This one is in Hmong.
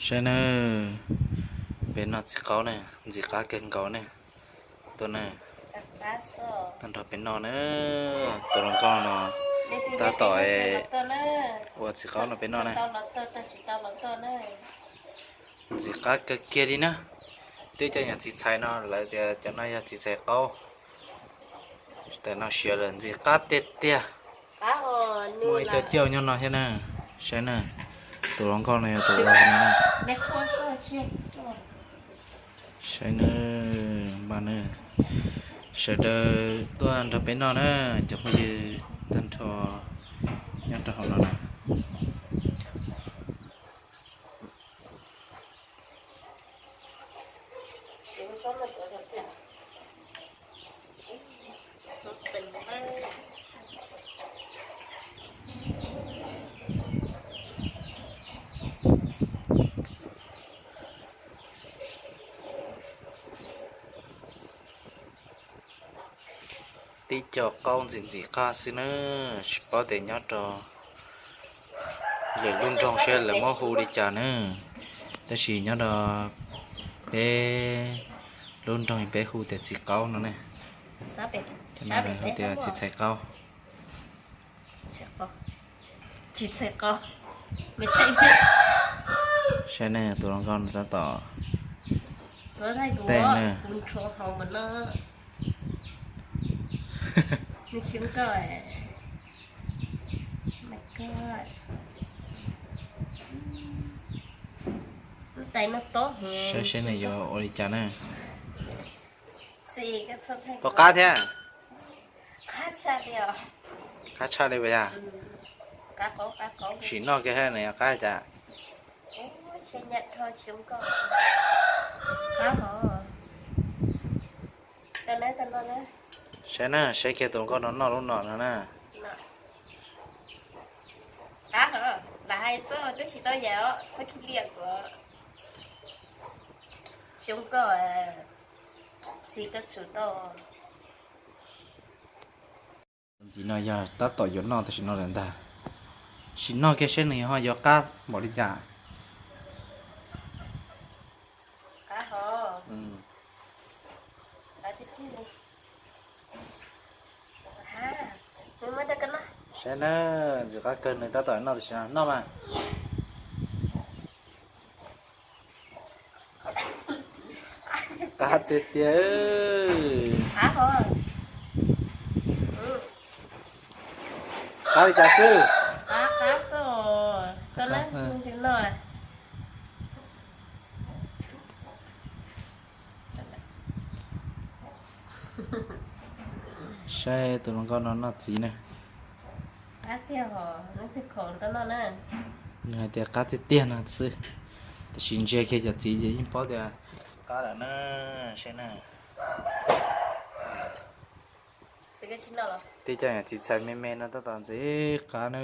Saib na, peb noj txiv qaub na, ntxim qab kawg nkaus na. Tuaj na, tag nrho peb noj na. Tus hluas nkauj no tab tom ua txiv qaub no peb noj na. Ntxim qab kawg kiag li na. Twb cov nyuam txiv txhais no lawv tias cov no yog txiv txhais qaub. Tam no siav lawm ntxim qab tiag tiag. Muaj ib co cauj nyob no thiab na. Saib na, tus hluas nkauj no yog tus ua no na. Saib na, npaj na, sawv daws tuaj nrog peb noj na, cov phooj ywg tag nrho nyob rau hauv no na. Tib co qaub ntxim ntxim qab xwb na, tsis paub tias nyob rau lwm lub nroog seb lawv muab hu li cas na, tab sis nyob rau peb lub nroog peb hu tias txiv qaub no ne. Hu tias txiv txhais qaub. Saib ne, tus hluas nkauj no tab tom tej ne. Saib seb nws yuav ua li cas na. Puas qab thiab? Qab tshaj li puas yog? Sim noj kiag nws yuav qab cas. Saib na, saib kiag tus nkauj no noj lub no no na. Ntxiv no yog tab tom yuav noj tam sim no lawm ntag. Sim noj kiag seb nws ho yuav qab npaum li cas. Saib na, ntxim qab kawg, nws tab tom noj tam sim no, noj mas. Qab tiag tiag. Qab li cas xwb? Saib tus hluas nkauj no noj txiv na. Nws hais tias qab tiag tiag no xwb, tab sis ntsia kiag cov txiv ces yeej paub tias qab lawm na. Saib na. Tib co txiv txhais me me no tab tom ntxim qab na.